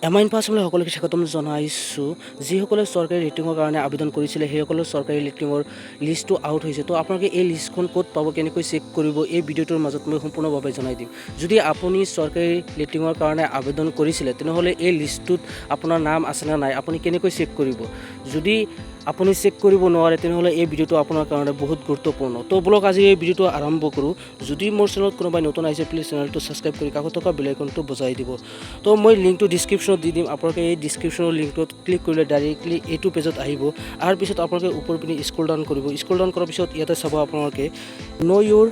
Amine পাছলৈ সকলোকে স্বাগতম জনাইছোঁ। যিসকলে চৰকাৰী লেট্ৰিনৰ কাৰণে আবেদন কৰিছিলে, সেইসকলৰ চৰকাৰী লেট্ৰিনৰ লিষ্টটো আউট হৈছে। তো আপোনালোকে এই লিষ্টখন ক'ত পাব, কেনেকৈ চেক কৰিব, এই ভিডিঅ'টোৰ মাজত মই সম্পূৰ্ণভাৱে জনাই দিম। যদি আপুনি চৰকাৰী লেট্ৰিনৰ কাৰণে আবেদন কৰিছিলে, তেনেহ'লে এই লিষ্টটোত আপোনাৰ নাম আছেনে নাই, আপুনি কেনেকৈ চেক কৰিব? যদি আপুনি চেক কৰিব নোৱাৰে, তেনেহ'লে এই ভিডিঅ'টো আপোনাৰ কাৰণে বহুত গুৰুত্বপূৰ্ণ। তো বলক, আজি এই ভিডিঅ'টো আৰম্ভ কৰোঁ। যদি মোৰ চেনেলত কোনোবাই নতুন আহিছে, প্লিজ চেনেলটো ছাবস্ক্ৰাইব কৰি কাষত থকা বেল আইকনটো বজাই দিব। তো মই লিংকটো ডিছক্ৰিপশ্যনত দি দিম। আপোনালোকে এই ডিছক্ৰিপশ্যনৰ লিংকটোত ক্লিক কৰিলে ডাইৰেক্টলি এইটো পেজত আহিব। তাৰ পিছত আপোনালোকে ওপৰ পিনে স্ক্ৰল ডাউন কৰিব। স্ক্ৰল ডাউন কৰাৰ পিছত ইয়াতে চাব আপোনালোকে ন' ইউৰ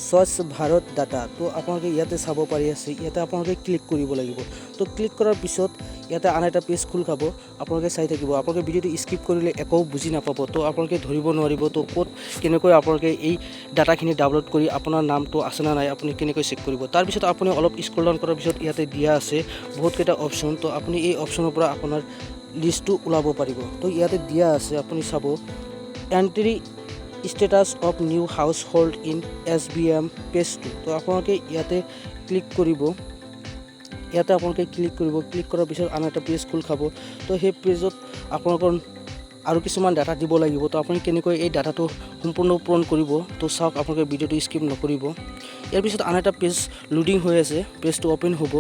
স্বচ্ছ ভাৰত ডাটা। তো আপোনালোকে ইয়াতে চাব পাৰি আছে, ইয়াতে আপোনালোকে ক্লিক কৰিব লাগিব। তো ক্লিক কৰাৰ পিছত ইয়াতে আন এটা পেজ খোল খাব। আপোনালোকে চাই থাকিব। আপোনালোকে ভিডিঅ'টো স্কিপ কৰিলে একো বুজি নাপাব, তো আপোনালোকে ধৰিব নোৱাৰিব। তো ক'ত কেনেকৈ আপোনালোকে এই ডাটাখিনি ডাউনলোড কৰি আপোনাৰ নামটো আছেনে নাই, আপুনি কেনেকৈ চেক কৰিব? তাৰপিছত আপুনি অলপ স্ক্ৰল ডাউন কৰাৰ পিছত ইয়াতে দিয়া আছে বহুতকেইটা অপশ্যন। তো আপুনি এই অপশ্যনৰ পৰা আপোনাৰ লিষ্টটো ওলাব পাৰিব। তো ইয়াতে দিয়া আছে, আপুনি চাব, entry status of new household in SBM phase 2। তো আপোনালোকে ইয়াতে ক্লিক কৰিব। ইয়াতে আপোনালোকে ক্লিক কৰিব। ক্লিক কৰাৰ পিছত আন এটা পেজ খোল খাব। তো সেই পেজত আপোনালোকৰ আৰু কিছুমান ডাটা দিব লাগিব। তো আপুনি কেনেকৈ এই ডাটাটো সম্পূৰ্ণ পূৰণ কৰিব, তো চাওক আপোনালোকে, ভিডিঅ'টো স্কিপ নকৰিব। ইয়াৰ পিছত আন এটা পেজ লোডিং হৈ আছে, পেজটো অ'পেন হ'ব।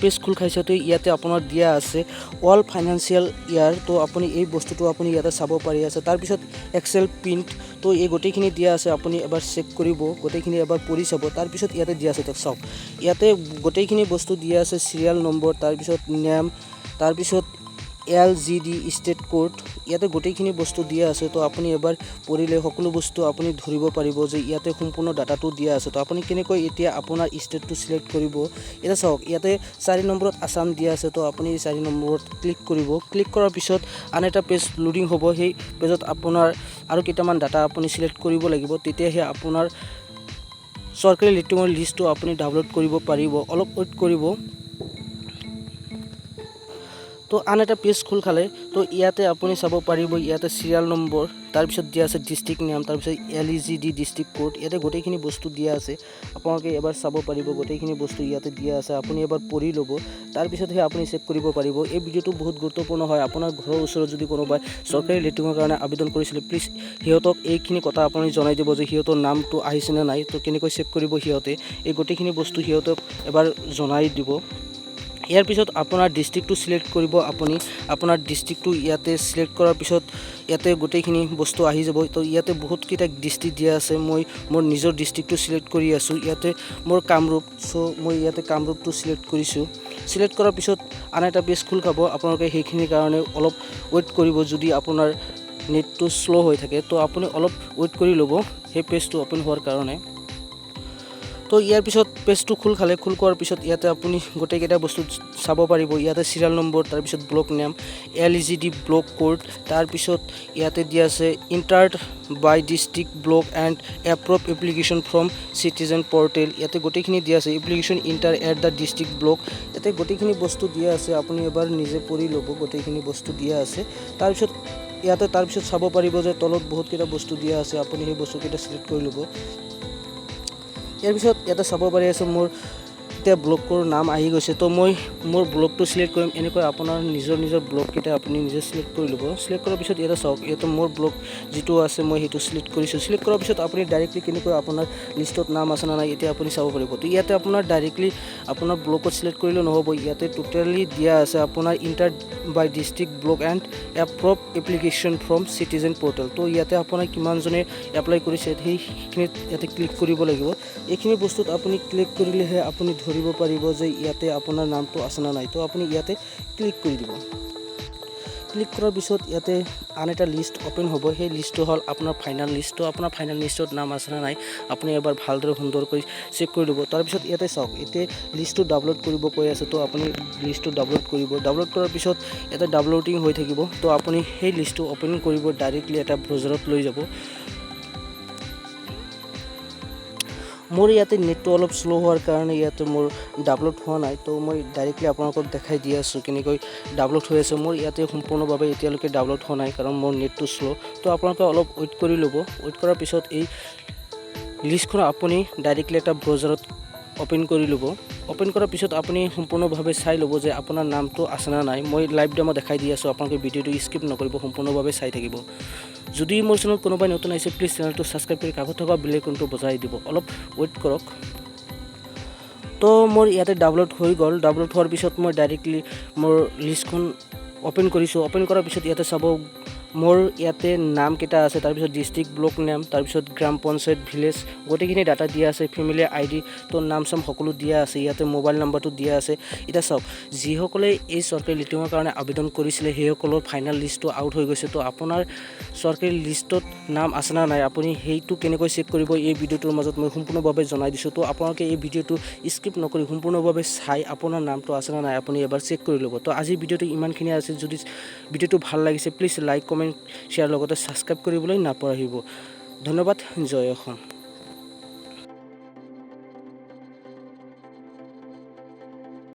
পেজ খোল খাইছে। তো ইয়াতে আপোনাৰ দিয়া আছে অল ফাইনেন্সিয়েল ইয়াৰ। তো আপুনি এই বস্তুটো আপুনি ইয়াতে চাব পাৰি আছে। তাৰপিছত এক্সেল প্ৰিণ্ট। তো এই গোটেইখিনি দিয়া আছে, আপুনি এবাৰ চেক কৰিব, গোটেইখিনি এবাৰ পঢ়ি চাব। তাৰপিছত ইয়াতে দিয়া আছে, তাক চাওক, ইয়াতে গোটেইখিনি বস্তু দিয়া আছে। চিৰিয়েল নম্বৰ, তাৰপিছত নেম, তাৰপিছত এলজিডি ষ্টেট কোড, ইয়াতে গোটেইখিনি বস্তু দিয়া আছে। তো আপুনি এবাৰ পঢ়িলে সকলো বস্তু আপুনি ধৰিব পাৰিব যে ইয়াতে সম্পূৰ্ণ ডাটাটো দিয়া আছে। তো আপুনি কেনেকৈ এতিয়া আপোনাৰ ষ্টেটটো চিলেক্ট কৰিব? এতিয়া চাওক, ইয়াতে 4 নম্বৰত আছাম দিয়া আছে। তো আপুনি 4 নম্বৰত ক্লিক কৰিব। ক্লিক কৰাৰ পিছত আন এটা পেজ লোডিং হ'ব। সেই পেজত আপোনাৰ আৰু কেইটামান ডাটা আপুনি চিলেক্ট কৰিব লাগিব। তেতিয়াহে আপোনাৰ চৰকাৰী লেট্ৰিনৰ লিষ্টটো আপুনি ডাউনলোড কৰিব পাৰিব। অলপ ৱেইট কৰিব। তো আন এটা পেজ খোল খালে। তো ইয়াতে আপুনি চাব পাৰিব, ইয়াতে চিৰিয়েল নম্বৰ, তাৰপিছত দিয়া আছে ডিষ্ট্ৰিক্ট নেম, তাৰপিছত এলজিডি ডিষ্ট্ৰিক্ট কোড। ইয়াতে গোটেইখিনি বস্তু দিয়া আছে। আপোনালোকে এবাৰ চাব পাৰিব, গোটেইখিনি বস্তু ইয়াতে দিয়া আছে। আপুনি এবাৰ পঢ়ি ল'ব, তাৰপিছতহে আপুনি চেক কৰিব পাৰিব। এই ভিডিঅ'টো বহুত গুৰুত্বপূৰ্ণ হয়। আপোনাৰ ঘৰৰ ওচৰত যদি কোনোবাই চৰকাৰী লেট্ৰিনৰ কাৰণে আবেদন কৰিছিলে, প্লিজ সিহঁতক এইখিনি কথা আপুনি জনাই দিব যে সিহঁতৰ নামটো আহিছেনে নাই, তো কেনেকৈ চেক কৰিব সিহঁতে, এই গোটেইখিনি বস্তু সিহঁতক এবাৰ জনাই দিব। ইয়াৰ পিছত আপোনাৰ ডিষ্ট্ৰিক্টটো চিলেক্ট কৰিব। আপুনি আপোনাৰ ডিষ্ট্ৰিক্টটো ইয়াতে চিলেক্ট কৰাৰ পিছত ইয়াতে গোটেইখিনি বস্তু আহি যাব। তো ইয়াতে বহুতকেইটা ডিষ্ট্ৰিক্ট দিয়া আছে। মই মোৰ নিজৰ ডিষ্ট্ৰিক্টটো চিলেক্ট কৰি আছোঁ। ইয়াতে মোৰ কামৰূপ, চ' মই ইয়াতে কামৰূপটো চিলেক্ট কৰিছোঁ। চিলেক্ট কৰাৰ পিছত আন এটা পেজ খোল খাব। আপোনালোকে সেইখিনিৰ কাৰণে অলপ ৱেইট কৰিব। যদি আপোনাৰ নেটটো শ্ল' হৈ থাকে, তো আপুনি অলপ ৱেইট কৰি ল'ব সেই পেজটো অ'পেন হোৱাৰ কাৰণে। তো ইয়াৰ পিছত পেজটো খোল খালে। খোল খোৱাৰ পিছত ইয়াতে আপুনি গোটেইকেইটা বস্তু চাব পাৰিব। ইয়াতে চিৰিয়েল নম্বৰ, তাৰপিছত block name, LGD block code, তাৰপিছত ইয়াতে দিয়া আছে entered by district, block and approve application from citizen portal। ইয়াতে গোটেইখিনি দিয়া আছে, application enter at the district, block। ইয়াতে গোটেইখিনি বস্তু দিয়া আছে। আপুনি এবাৰ নিজে পঢ়ি ল'ব, গোটেইখিনি বস্তু দিয়া আছে। তাৰপিছত ইয়াতে তাৰপিছত চাব পাৰিব যে তলত বহুতকেইটা বস্তু দিয়া আছে। আপুনি সেই বস্তুকেইটা চিলেক্ট কৰি ল'ব। ইয়াৰ পিছত ইয়াতে চাব পাৰি আছে, মোৰ এতিয়া ব্লকৰ নাম আহি গৈছে। তো মই মোৰ ব্লকটো চিলেক্ট কৰিম। এনেকৈ আপোনাৰ নিজৰ নিজৰ ব্লককেইটা আপুনি নিজে চিলেক্ট কৰি ল'ব। চিলেক্ট কৰাৰ পিছত ইয়াতে চাওক, ইয়াতে মোৰ ব্লক যিটো আছে, মই সেইটো চিলেক্ট কৰিছোঁ। চিলেক্ট কৰাৰ পিছত আপুনি ডাইৰেক্টলি কেনেকৈ আপোনাৰ লিষ্টত নাম আছে নে নাই, এতিয়া আপুনি চাব পাৰিব। তো ইয়াতে আপোনাৰ ডাইৰেক্টলি আপোনাৰ ব্লকত চিলেক্ট কৰিলেও নহ'ব। ইয়াতে টোটেলি দিয়া আছে আপোনাৰ enter by district, block and approve application from citizen portal। তো ইয়াতে আপোনাৰ কিমানজনে এপ্লাই কৰিছে, সেইখিনিত ইয়াতে ক্লিক কৰিব লাগিব। এইখিনি বস্তুত আপুনি ক্লিক কৰিলেহে আপুনি ধৰিব পাৰিব যে ইয়াতে আপোনাৰ নামটো আছে নে নাই। তো আপুনি ইয়াতে ক্লিক কৰি দিব। ক্লিক কৰাৰ পিছত ইয়াতে আন এটা লিষ্ট অ'পেন হ'ব। সেই লিষ্টটো হ'ল আপোনাৰ ফাইনেল লিষ্টটো। আপোনাৰ ফাইনেল লিষ্টত নাম আছে নে নাই, আপুনি এবাৰ ভালদৰে সুন্দৰকৈ চেক কৰি ল'ব। তাৰপিছত ইয়াতে চাওক, এতিয়া লিষ্টটো ডাউনলোড কৰিব কৈ আছে। তো আপুনি লিষ্টটো ডাউনলোড কৰিব। ডাউনলোড কৰাৰ পিছত ইয়াতে ডাউনলোডিং হৈ থাকিব। তো আপুনি সেই লিষ্টটো অ'পেন কৰিব, ডাইৰেক্টলি এটা ব্ৰাউজাৰত লৈ যাব। মোৰ ইয়াতে নেটটো অলপ শ্ল' হোৱাৰ কাৰণে ইয়াতে মোৰ ডাউনলোড হোৱা নাই। তো মই ডাইৰেক্টলি আপোনালোকক দেখাই দি আছোঁ কেনেকৈ ডাউনলোড হৈ আছে। মোৰ ইয়াতে সম্পূৰ্ণভাৱে এতিয়ালৈকে ডাউনলোড হোৱা নাই, কাৰণ মোৰ নেটটো শ্ল'। তো আপোনালোকে অলপ ৱেইট কৰি ল'ব। ৱেইট কৰাৰ পিছত এই লিষ্টখন আপুনি ডাইৰেক্টলি এটা ব্ৰাউজাৰত অ'পেন কৰি ল'ব। অ'পেন কৰাৰ পিছত আপুনি সম্পূৰ্ণভাৱে চাই ল'ব যে আপোনাৰ নামটো আছে নে নাই। মই লাইভ ডেমো দেখাই দি আছোঁ। আপোনালোকে ভিডিঅ'টো স্কিপ নকৰিব, সম্পূৰ্ণভাৱে চাই থাকিব। যদি মোৰ চেনেলত কোনোবাই নতুন আহিছে, প্লিজ চেনেলটো ছাবস্ক্ৰাইব কৰি কাষত থকা বেল আইকনটো বজাই দিব। অলপ ৱেইট কৰক। তো মোৰ ইয়াতে ডাউনলোড হৈ গ'ল। ডাউনলোড হোৱাৰ পিছত মই ডাইৰেক্টলি মোৰ লিষ্টখন অ'পেন কৰিছোঁ। অ'পেন কৰাৰ পিছত ইয়াতে চাব, মোৰ ইয়াতে নামকেইটা আছে, তাৰপিছত ডিষ্ট্ৰিক্ট, ব্লক নেম, তাৰপিছত গ্ৰাম পঞ্চায়ত, ভিলেজ, গোটেইখিনি ডাটা দিয়া আছে। ফেমিলি আইডি, তো নাম চাম সকলো দিয়া আছে। ইয়াতে মোবাইল নাম্বাৰটো দিয়া আছে। এতিয়া চাওক, যিসকলে এই চৰকাৰী লেট্ৰিনৰ কাৰণে আবেদন কৰিছিলে, সেইসকলৰ ফাইনেল লিষ্টটো আউট হৈ গৈছে। তো আপোনাৰ চৰকাৰী লিষ্টত নাম আছে নে নাই, আপুনি সেইটো কেনেকৈ চেক কৰিব, এই ভিডিঅ'টোৰ মাজত মই সম্পূৰ্ণভাৱে জনাই দিছোঁ। তো আপোনালোকে এই ভিডিঅ'টো স্কিপ নকৰি সম্পূৰ্ণভাৱে চাই আপোনাৰ নামটো আছে নে নাই, আপুনি এবাৰ চেক কৰি ল'ব। তো আজিৰ ভিডিঅ'টো ইমানখিনি আছিল। যদি ভিডিঅ'টো ভাল লাগিছে, প্লিজ লাইক, কমেণ্ট, শ্বেয়াৰ, লগতে ছাবস্ক্ৰাইব কৰিবলৈ নাপাহৰিব। ধন্যবাদ। জয় অসম।